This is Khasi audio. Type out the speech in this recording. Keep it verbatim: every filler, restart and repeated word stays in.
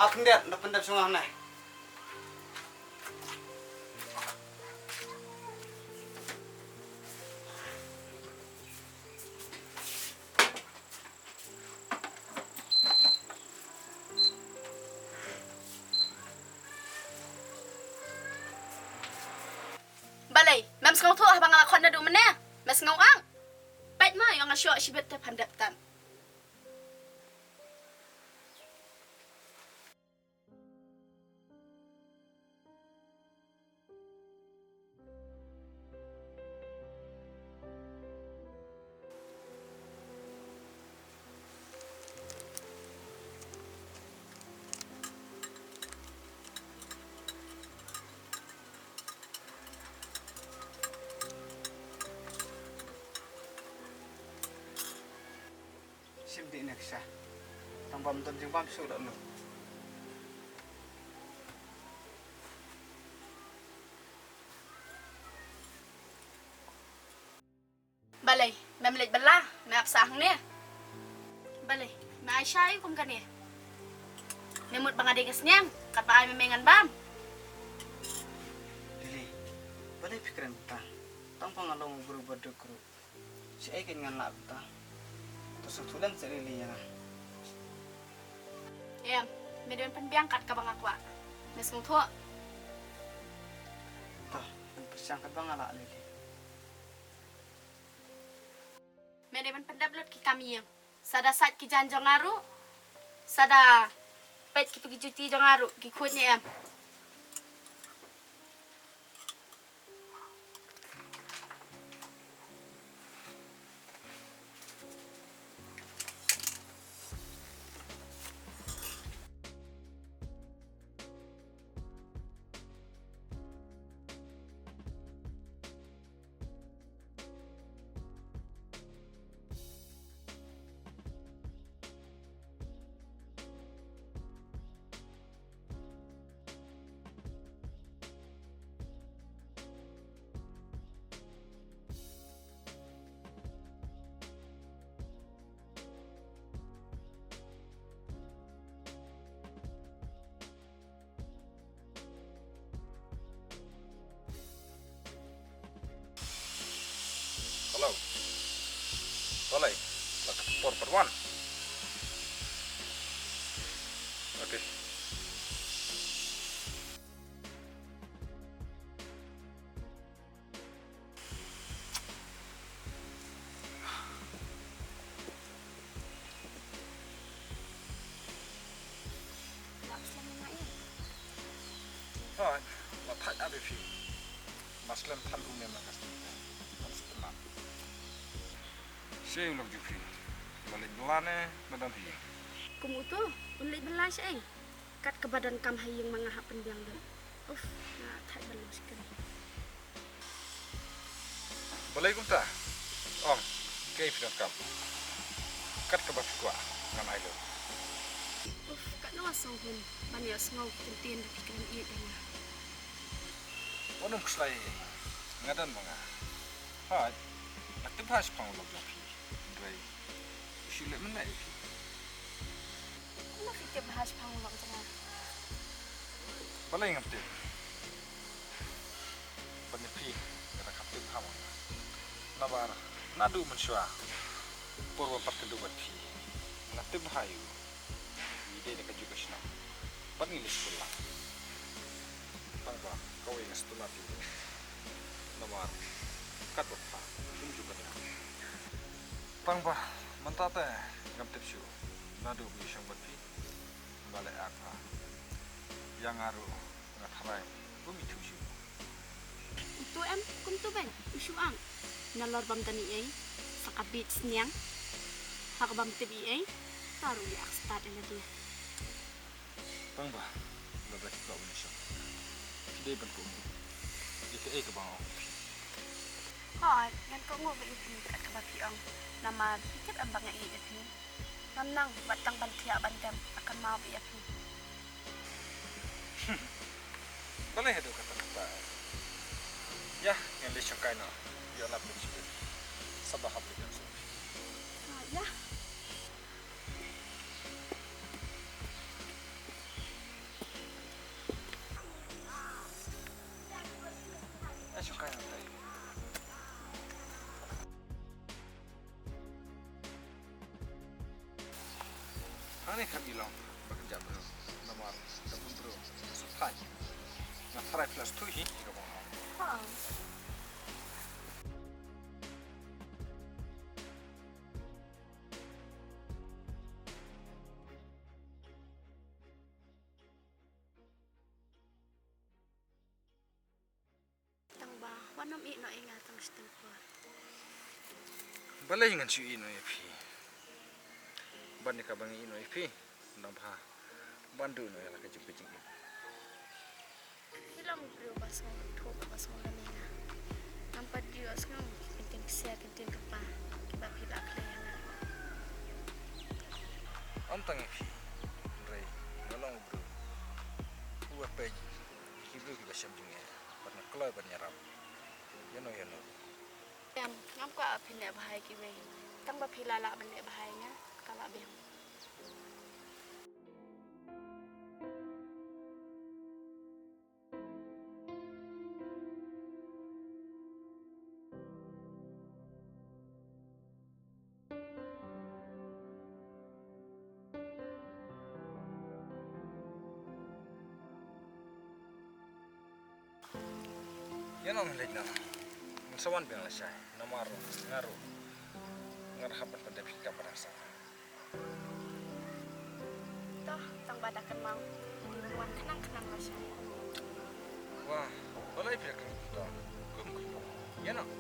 Ap khyndiat, da pyndep shuwa hangne. Balei, mem sngewthuh haba nga la khot naduh mynne? Me sngew ang? Peit ma, ïa nga shoh shibit te phan dep tan. Shim dih ne ksha. Tang bam don jingbam shuh da lu. Balei, mem leit bylla, me ap sah hangne. Balei, me ai sha ïa u kum kane. Me mut ba nga dei ka sniang, katba ai me me ngan bam. Lily, balei phi kren kumta? Tang ba nga long u briew ba duk ruh. Shaei kein ngan lah kumta. To sngewthuh lem seh Lily ïa nga. Em, me dei ban pynbiang kat kaba nga kwah. Me sngewthuh. To, pynbiang kat ba nga lah Lily. Me dei ban pyndep lut ki kam ïing. Sa da sait ki jaiñ jong nga ruh. Sa da peit ki tu ki juti jong nga ruh, ki khuid ne em. Hello. Balei? La ka por pat wan. Okay. Hooid, la thait ap ïa phi. Maslem than u mem na ka stem. Maslem than. Shaei u lok jong phi? La leit bylla ne la don ha ïing? Kum uto, un leit bylla shaei? Kat kaba donkam ha ïing ma nga hap pynbiang lut. Uf, nga thait ban long shakri. Balei kumta? Ong, kaei phi donkam? Kat kaba phi kwah ngan ai lut. Uf, katno nga sngewhun ban ïohsngew ki kyntien ba phi kren ïeit ïa nga. Wat nym khuslai ei, nga don ma nga. Hooid, nga tip bha shaphang u lok jong phi. Hynrei u shu leh mynne ïa phi. Kumno phi tip bha shaphang u lok jong nga? Balei ngam tip? Ban ïa phi nga dang hap tip bha ma nga. Namar naduh mynshuwa por ba pat kynduh bad phi nga tip bha ïa u. Ngi dei na kajuh ka shnong bad ngi leit skul lang. Tang ba kawei nga sngewtynnat ïa u namar katba phah um ju kynduh. Tang ba mynta te ngam tip shuh naduh ba u ïashong bad phi. Balei aka ïa nga ruh nga tharai ba um ithuh shuh. Uto em, kumto beiñ u shu ang. Nalor bym don ei ei, sa ka bit sniang. Ha kaba ym tip ei ei, ta ruh ïa ak stad ïa lade. Tang ba lada ki kwah ban ïashong, ki dei ban kohnguh ïa kaei kaba nga ong ïa phi. Hooid, ngan kohnguh beit ïa phi kat kaba phi ong. Namar phi tip em ba nga ïeit ïa phi. Ngam nang wat tang ban thiah ban dem, nga kynmaw beit ïa phi. Balei haduh katta katta? Ïa, ngan leit shongkai noh. Ïoh lap lynti shibit. Sa ba hap leit dem sha phi. Ah, ïa. Ani kam ilong ba ka jam bro. Namar ka bun bro. Sutai. Na tharai plus tu hi ka bang. Ha. Tang ba wat nym ïeh noh ïa nga tang shiteng por. Balei ngan shu ïeh noh ïa phi? Ban ïa ka ba ngan ïeh noh ïa phi. Nang bha ban duh noh ïa la ka jingpynjingim. Phi long briew ba sngewthuh ba sngewlem ïa nga. Ngam pat ju sngew ki kyntien ksiar kyntien kpa kiba phi la khlei ïa nga. Ym tang ïa phi, hynrei nga long u briew uba peit ki briew kiba shem jingeh bad nga kloi ban ïarap ïano ïano. Em, ngam kwah phin leh bha ïa kiwei. Tang ba phi la lah ban leh bha ïa nga, ka la biang. Ïa nong leit nong. Ngan sa wan biang lashai. Namar nga ruh ngan hap ban pyndep ïa ka ba dang sah. Toh, tang ba da kynmaw. Wan khnang khnang lashai. Wah, balei phi da kynmaw? Kum kum. Ïa nong.